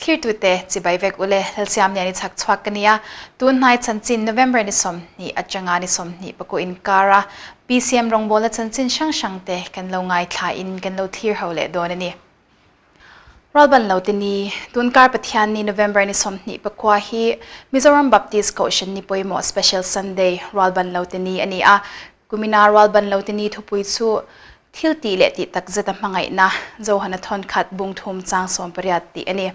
Thlirtute chibai vek ule Lalsiamliani chhak chhuak ka nia. Tun hnai chanchin November ni 20 atanga ni 24 inkara BCM rawngbawlna chanchin hrang hrangte kan lo ngaithla in kan lo thlir ho leh dawn a ni. Rualban lo te ni, Tunkar Pathian ni November ni 24 hi Mizoram Baptist Kohhran ni pawimawh Special Sunday Rualban lo te ni a ni a. Kumina Rualban lo te ni thupui chu Thil tih leh tih tak zeta hmangaihna Johana thawnkhat bung thum chang 18 tih a ni.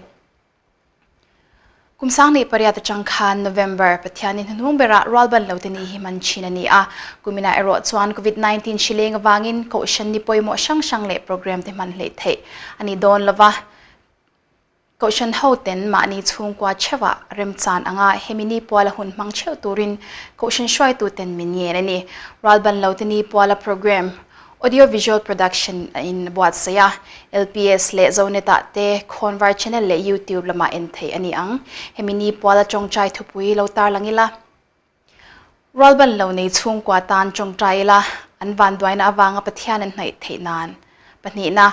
Kum 2008 atang khan November Pathianin hnuhnung berah rualban lo te ni hi hman thin a ni a. Kuminah erawh chuan Covid 19 hri leng avangin Kohhran ni pawimawh hrang hrang leh program te hman hleih theih a ni dawn lova. Kohhran hoten mahni chhungkua theuhah remchan anga hemi ni puala hun hmang theuh turin Kohhran hruaituten min ngen a ni. Rualban lo te ni puala program Audio Visual Production in a buatsaih a, LPS leh Zonet ah te Khawnvar Channel leh YouTube lamah en theih a ni ang. Hemi ni puala tawngtai thupui lo tarlang ila. Rualban lo nei chhungkua tan tawngtai ila, an vanduaina avanga Pathian an hnaih theih nan. Pahnihna,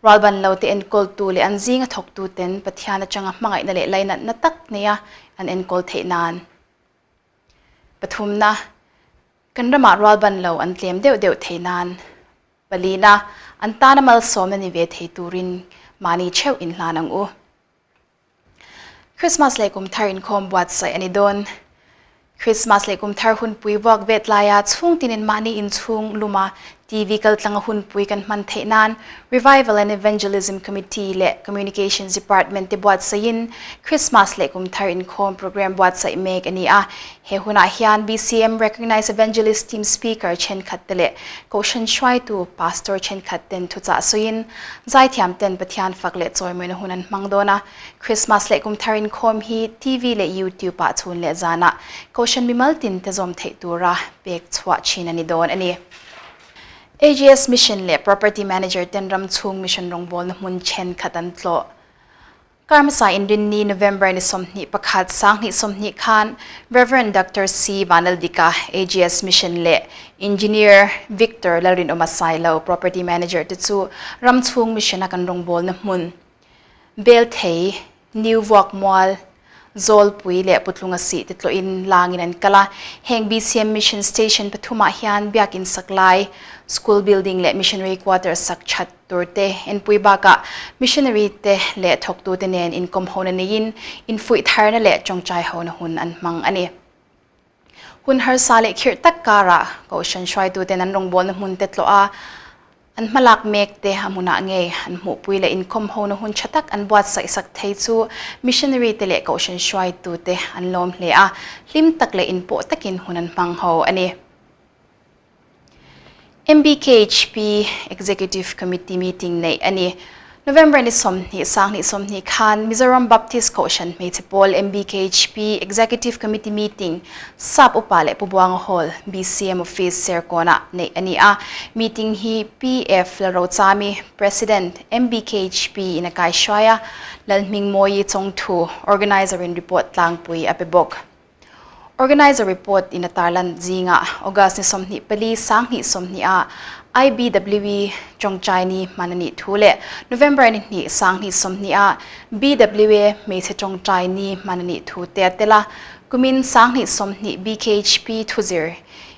Rualban lo te enkawltu leh an zinga thawktu ten Pathian atanga hmangaihna leh lainatna tak neia an enkawl theih nan. Pathumna, Kan ramah rualban lo an tlem deuh deuh thei nan. Palina, an tana malsawmna ni ve thei turin mahni theuh inhlan ang u. Christmas leh kum thar inkhawm buatsaih a ni dawn. Christmas leh kum thar hunpui vuak vet laia chhung tinin mahni inchhung luma TV kaltlanga hunpui kan hman theih nan Revival and Evangelism Committee leh Communications Department te buatsaihin Christmas leh kum thar inkhawm program buatsaih mek a ni a. He hunah hian BCM Recognized Evangelist Team Speaker thenkhat te leh Kohhran hruaitu Pastor thenkhat ten thuchah sawiin zaithiam ten Pathian fak leh chawimawina hun an hmang dawn a. Christmas leh kum thar inkhawm hi TV leh YouTube ah chhun leh zanah Kohhran mimal tin te zawm theih tura pek chhuah thin a ni dawn a ni. AGS Mission leh Property Manager ten ram chhung mission rawngbawlna hmun thenkhat an tlawh. Karmasa Inrinni November ni 21 2020 khan Rev. Doctor C. Vanaldika, AGS Mission leh Engineer Victor Lalrinawma Sailo, Property Manager te chu ram chhung mission a kan rawngbawlna hmun Belthei, New Vuakmual, Zawlpui leh Putlunga sih te tlawhin langin an kal a. Heng BCM Mission Station pathumah hian biakin sak lai, School Building leh Missionary Quarter sak that tur te enpui bakah Missionary te leh thawktute nen inkawm hona neiin infuih tharna leh tawngtai hona hun an hmang a ni. Hun harsa leh khirh tak karah Kohhran hruaituten an rawngbawlna hmun te tlawh a, an hmalak mek te a hmunah ngei an hmuhpui leh inkawm hona hun tha tak an buatsaih sak thei chu Missionary te leh Kohhran hruaitute an lawm hle a, hlim tak leh inpawh takin hun an hmang ho a ni. MBKHP Executive Committee meeting neih a ni. November ni 20 2020 khan Mizoram Baptist Kohhran Hmeichhe Pawl MBKHP Executive Committee meeting Sap Upa leh Pu Buanga Hall, BCM Office, Serkawnah neih a ni a. Meeting hi PF Lalrochami, President, MBKHP in a kaihruai a, Lalhmingmawii Chawngthu, Organizer in report tlangpui a pe bawk. Organizer report in a tarlan zingah August ni 24 2020 ah IBWE tawngtai ni hman a nih thu leh November ni 2 2020 ah BWA hmeichhe tawngtai ni hman a nih thu te a tel a. Kumin 2020 BKHP thuzir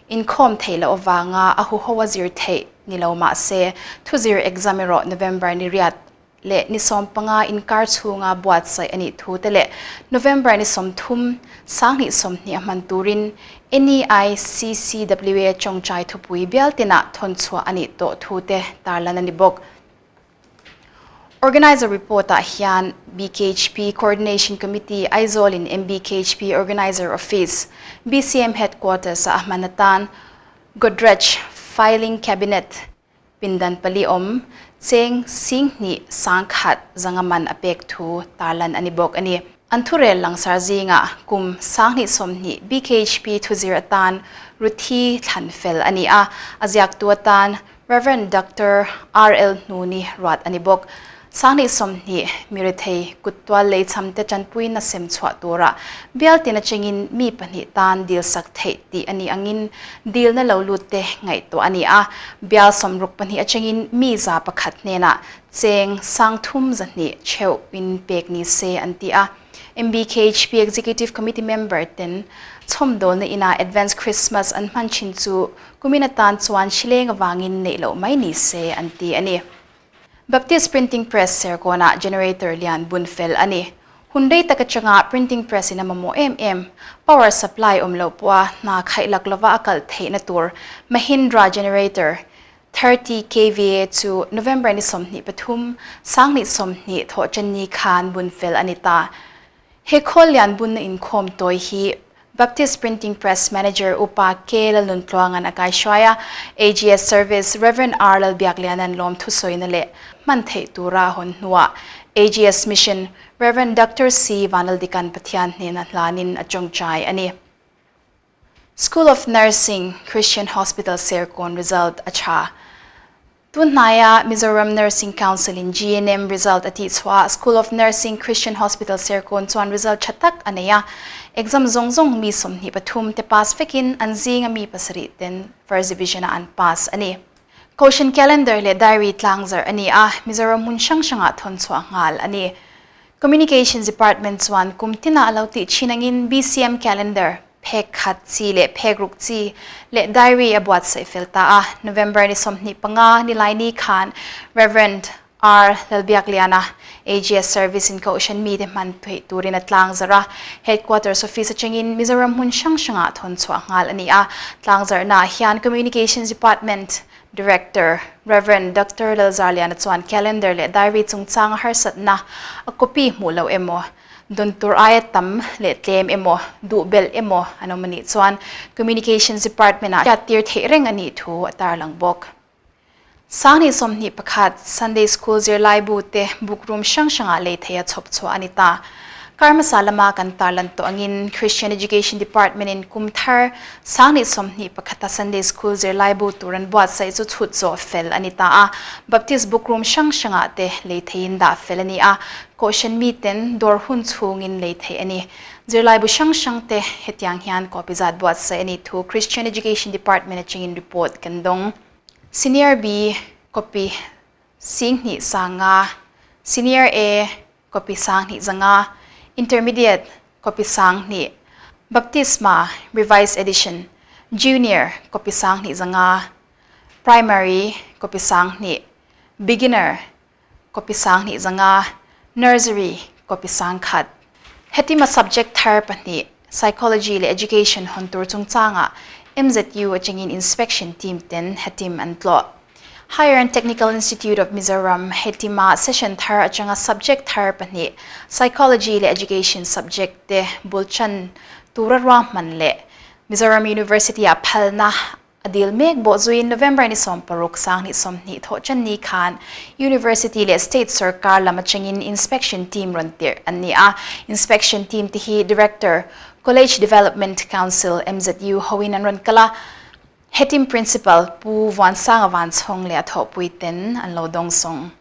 inkhawm theih loh avanga a huho a zir theih ni lo mahse thuzir exam erawh November ni riat leh ni 15 inkar chhunga buatsaih a nih thu te leh November ni 30, 2020 a hman turin NEICCWA tawngtai thupui bial tinah thawn chhuah a nih tawh thu te tarlan a ni bawk. Organizer report ah hian BKHP Coordination Committee Aizawl in MBKHP Organizer Office, BCM Headquarters ah a hman atan Godrej Filing Cabinet, Pindan pali awm, cheng sing hnih sang khat zanga man a pek thu tarlan a ni bawk a ni. An thurel langsar zingah kum 2020 BKHP thuzir atan Ruthi thlan fel a ni a, a ziaktu atan Rev. Doctor RL Hnuni ruat a ni bawk. 20 mirethei kuttual leichham te tanpuina sem chhuah tura bial tin atangin mi pahnih tan dil sak theih tih a nih angin dilna lo lut te ngaihtuah a ni a. Bial 62 atangin mi 101 hnenah cheng 3200 theuh in pek ni se an ti a. MBKHP Executive Committee member ten chhawmdawlna inah Advance Christmas an hman thin chu kumin atan chuan hrileng avangin neih loh mai ni se an ti a ni. Baptist Printing Press Serkawnah generator lian bun fel a ni. Hun rei tak atanga printing press in a mamawh em em. Power supply awm loh pawha hna khaih lak lova a kalh theihna tur Mahindra generator 30 kva chu November ni 23, 2020 thawhṭanni khan bun fel a ni ta. He khawl lian bunna inkhawm tawi hi Baptist Printing Press Manager Upa K. Lalnuntluanga'n a kaihruai a, AGS Service Rev. R. Lalbiakliana'n lawmthu sawina leh hman theih tura a hawn hnuah AGS Mission Rev. Doctor C. Vanlaldika'n Pathian hnena hlanin a tawngtai a ni. School of Nursing, Christian Hospital Serkawn result a tha. Tun hnaia Mizoram Nursing Council in GNM result a tihchhuah ah School of Nursing, Christian Hospital Serkawn chuan result tha tak a nei a. Exam zawng zawng mi 23 te pass vekin an zinga mi pasarih ten First Division ah an pass a ni. Kohhran Calendar leh Diary tlangzarh a ni a, Mizoram hmun hrang hrangah thawn chhuah nghal a ni. Communications Department chuan kum tinah a lo tih thin angin BCM Calendar, phek khat chi leh phek ruk chi, leh diary a buatsaih fel ta a. November ni 25 Nilaini khan Rev. R. Lalbiakliana, AGS Service in Kohhran mite hman theih turin a tlangzarh a. Headquarters Office atangin Mizoram hmun hrang hrangah thawn chhuah nghal a ni a. Tlangzarhnaah hian Communications Department Director, Rev. Doctor Lalzarliana chuan calendar leh diary chungchanga harsatna a copy hmuh loh emaw, dawn tur aia tam leh tlem emaw, duh belh emaw an awm a nih chuan Communications Department-ah hriattir theih reng a nih thu a tarlang bawk. 2021 Sunday School zirlaibu te bookroom hrang hrangah lei theia chhawp chhuah a ni ta. Kar hmasa lama kan tarlan tawh angin Christian Education Department-in kum thar 2021 a Sunday School zirlaibu tur an buatsaih chu chhut zawh fel a ni ta a. Baptist bookroom hrang hrangah te lei theiin dah fel a ni a, Kohhran miten dawr hun chhungin lei theih a ni. Zirlaibu hrang hrang te hetiang hian copy zat buatsaih a nih thu Christian Education Department atangin report kan dawng. Senior B copy 2500, Senior A copy 2500, Intermediate copy 2000, Baptisma Revised Edition, Junior copy 2500, Primary copy 2000, Beginner copy 2500, Nursery copy 1000. Hetima subject thar pahnih Psychology leh Education hawn tur chungchangah MZU atangin inspection team ten hetim an tlawh. Higher and Technical Institute of Mizoram hetima session thar atanga subject thar pahnih Psychology leh Education subject te bulchan tura ruahman leh Mizoram University-ah phalna a dil mek bawh zuiin November ni 60 2020 thawhchanni khan University leh State sarkar lam atangin inspection team rawn tirh an ni a. Inspection team te hi Director, College Development Council, MZU hoin an rawn kal a. Hetim Principal Pu Vuansanga Vanchhawng leh a thawhpui ten an lo dawngsawng.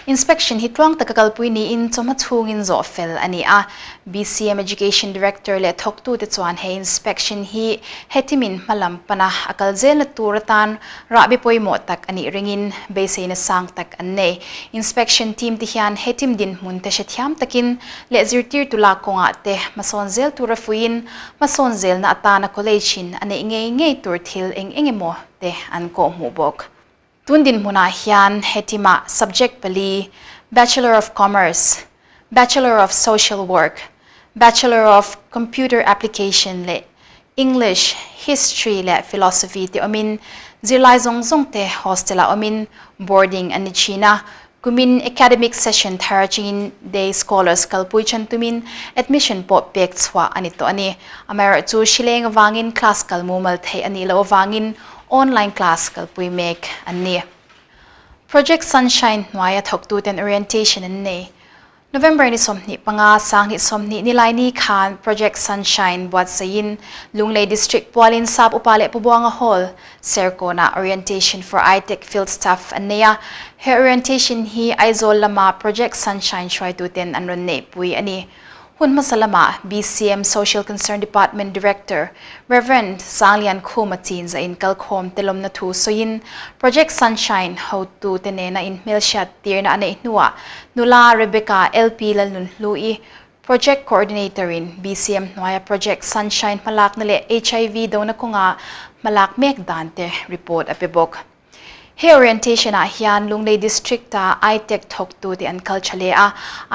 Inspection hi tluang taka kalpui niin chawhma chhungin zawh fel a ni a. BCM Education Director leh thawktute chuan he inspection hi hetimin hmalam pana a kal zelna tur atan rahbi pawimawh tak a nih ringin beiseina sang tak an nei. Inspection team te hian hetim dinhmun te hrethiam takin leh zirtirtu lak kawngah te hmasawn zel tura fuiin hmasawn zelna atana college in a neih ngei ngei tur thil eng eng emaw te an kawhhmuh bawk. Tun dinhmunah hian hetimah subject pali, Bachelor of Commerce, Bachelor of Social Work, Bachelor of Computer Application leh English, History leh Philosophy te awmin zirlai zawng zawng te hostel-ah awmin boarding an ni thin a. Kumin academic session thar atangin day scholars kalpui chan tumin admission pawh pek chhuah a ni tawh a ni. Amaherawhchu hrileng avangin class kal mumal theih a nih loh avangin online class kalpui mek an ni. Project Sunshine hnuaia thawktuten orientation an nei. November ni 25, 2020 Nilaini khan Project Sunshine buatsaihin Lunglei District pualin Sap Upa leh Pu Buanga Hall, Serkawnah Orientation for ITEC Field Staff an nei a. He orientation hi Aizawl lama Project Sunshine hruaituten an rawn neihpui a ni. Hun hmasa lamah BCM Social Concern Department Director Rev. Sanglian Khuma chinza in kalkhawm te lawmna thu sawiin Project Sunshine hotute nena inhmelhriat tirna a neih hnuah nula Rebecca LP Lalnunhlu-i Project Coordinator in BCM hnuaia Project Sunshine hmalakna leh HIV dona kawnga hmalak mek dan te report a pe bawk. He orientation ah hian Lunglei District a ITEC thawktute an kal tha hle a,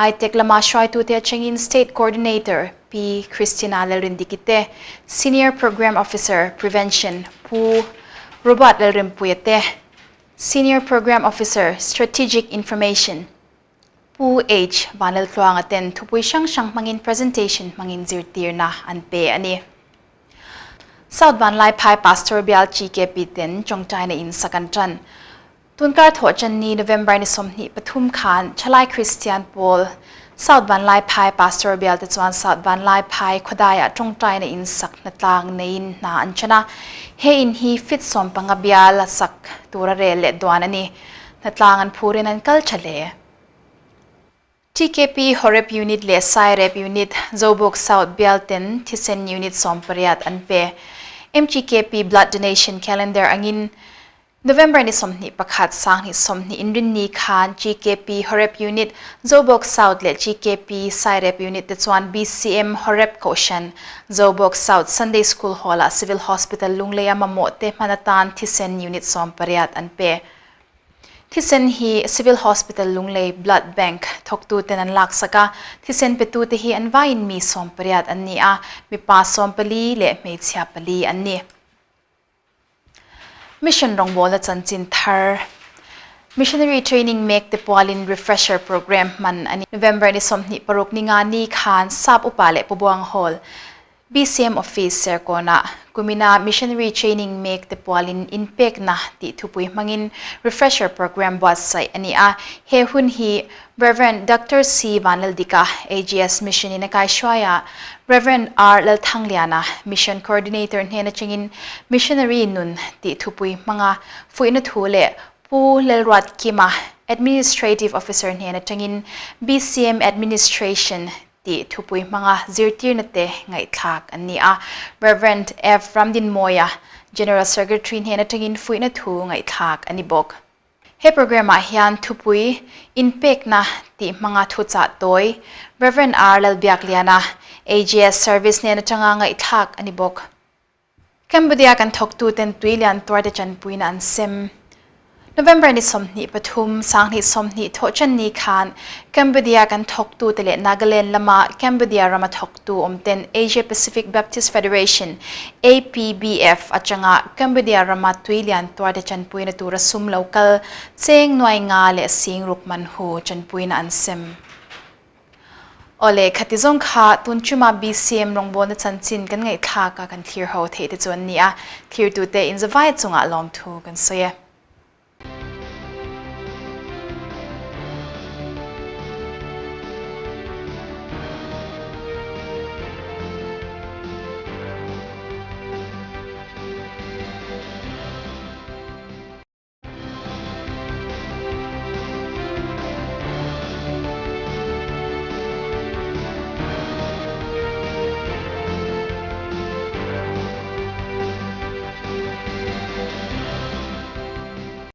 ITEC lama hruaitute atangin State Coordinator Pi Christina Lalrindiki te, Senior Programme Officer, Prevention, Pu Robert Lalrempuia te, Senior Programme Officer, Strategic Information, Pu H. Vanlaltluanga ten thupui hrang hrang hmangin presentation hmangin zirtirna an pe a ni. South Vanlaiphai Pastor Bial GKP ten tawngtaina in sak an tan. Tunkar thawhchanni November ni 23 khan Thalai Kristian Pawl South Vanlaiphai Pastor Bial te chuan South Vanlaiphai khawdaiah tawngtaina in sak hnatlang neiin hna an chan a. He in hi fit 15 bial a sak tura rel leh duan a ni. Hnatlang an phurin an kal tha hle. TKP Horeb Unit leh Sairep Unit, Zobawk South bial ten thisen Unit 18 an pe. MGKP Blood Donation Calendar angin November ni 21, 2020 Inrinni khan GKP Horeb Unit, Zobawk South leh GKP Sairep Unit te chuan BCM Horeb Kohhran, Zobawk South Sunday School Hall-ah Civil Hospital Lungleia mamawh te hman atan thisen Unit 18 an pe. Thisen hi Civil Hospital Lunglei Blood Bank thawktuten an laksak a, thisen petute hi an vaiin mi 18 an ni a, mipa 14 leh hmeichhia pali an ni. Mission rawngbawlna chanchin thar Missionary Training mek te pualin Refresher Programme hman a ni. November ni 26 ni nga ni khan Sap Upa leh Pu Buang Hall BCM Office Serkawnah kumina Missionary Training mek te pualin inpekna tih thupui hmangin Refresher Programme buatsaih a ni a. He hun hi Rev. Doctor C. Vanlaldika, AGS Mission in a kaihruai a, Rev. R. Lalthangliana, Mission Coordinator hnen atangin Missionary nun tih thupui hmanga fuihna thu leh Pu Lalruat Kima, Administrative Officer hnen atangin BCM Administration tih thupui hmanga zirtirna te ngaihthlak an ni a. Rev. F. Ramdinmawia, General Secretary hnen atangin fuihna thu ngaihthlak a ni bawk. He programme ah hian thupui inpekna tih hmanga thuchah tawi Rev. R. Lalbiakliana, AGS Service hnen atanga ngaihthlak a ni bawk. Cambodia kan thawktuten tui lian tuarte chanpuina an sem. November ni 23, 2020 thawhchanni khan Cambodia kan thawktute leh Nagaland lama Cambodia rama thawktu awmten Asia Pacific Baptist Federation, APBF, atanga Cambodia rama tui lian tuarte chanpuina tura sum lo kal cheng nuai nga leh sing ruk man hu chanpuina an sem. Awle, khati zawng kha tun chuma BCM rawngbawlna chanchin kan ngaihthlak a kan thlir ho theih te chu an ni a, thlirtute inzavai chungah lawmthu kan sawi e.